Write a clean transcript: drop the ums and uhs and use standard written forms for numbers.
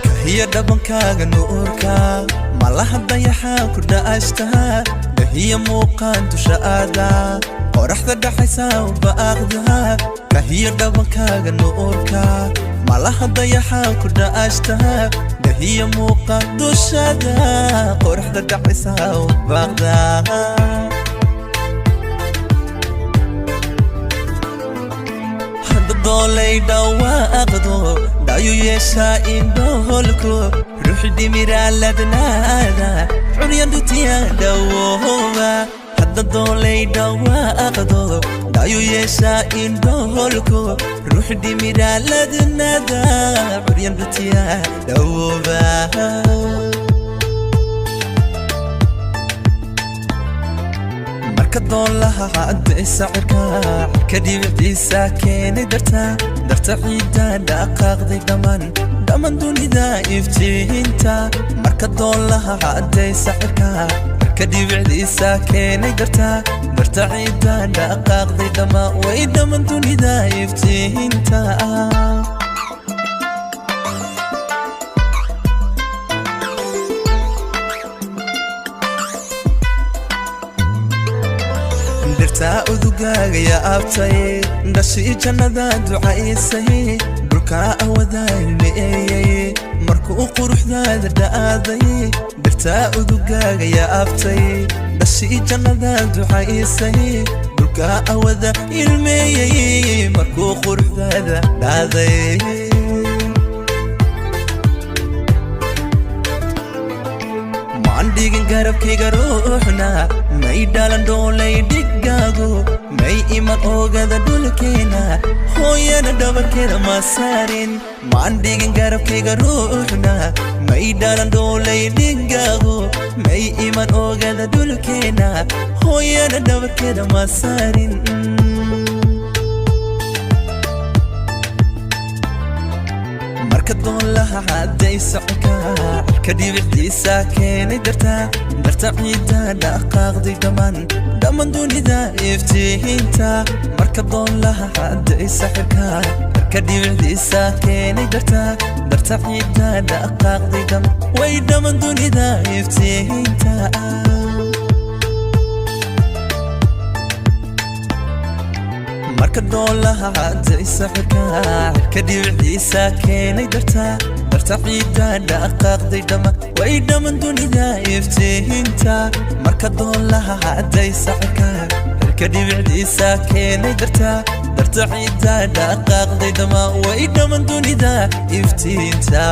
Kahiya dhabankaaga nuurka, malaha dayaxa ku dha'ashta, dahiya muuqaan dusha aada, qoraxda dhaxaysa baaqda. Kahiya dhabankaaga nuurka, malaha dayaxa ku dha'ashta, dahiya muuqaan dushada, qoraxda dhaxaysa baaqda. Doolay dhawaaqdo, dhayu yeeshaa indhoholku, ruux dhimiraaladnaada, curyandhutiya dhawooba. Hadda doolay dhawaaqdo, dhayu yeeshaa indhoholku, ruux dhimiraaladnaada, curyandhutiya dhawooba. Marka doolaha cadaysa cirka, cirka dhibiciisa keenay darta, darta ciidda dhaqaaqday dhammaan, dhammaan dunida iftiinta. Marka doolaha cadaysa cirka, cirka dhibicdiisa keenay darta, darta ciidda dhaqaaqday dhammaan, way dhammaan dunida iftiinta. Dhirtaa udugaaga yaabtay, dhashii jannada ducaysay, dhulkaa awadaa ilmeeyey markuu quruxdaada dha'aaday. Dhirtaa udugaaga yaabtay, dhashii jannada ducaysay, dhulkaa awada ilmeeyey markuu quruxdaada dhaaday. Maandhigin garabkayga ruuxna, may dhalan dhoolay dhigaagu, may iman oogada dhulkeena, hooyana dhabarkeeda ma saarin. Maandhigin garabkayga ruuxna, may dhalan dhoolay dhigaagu, may iman oogada dhulkeena, hooyana dhabarkeeda ma saarin. Marka doolaha cadaysa cirka, cirka dhibicdiisa keenay darta, darta ciidda dhaqaaqday dhammaan, dhammaan dunida iftiinta. Marka doolaha cadaysa cirka, cirka dhibicdiisa keenay darta, darta ciidda dhaqaaqday dhammaan, way dhammaan dunida iftiinta. Marka doolaha cadaysa cirka, cirka dhibicdiisa keenay darta, darta ciidda dhaqaaqday dhammaan, way dhammaan dunida iftiinta. Marka doolaha cadaysa cirka, cirka dhibicdiisa keenay darta, darta ciidda dhaqaaqday dhammaan, way dhammaan dunida iftiinta.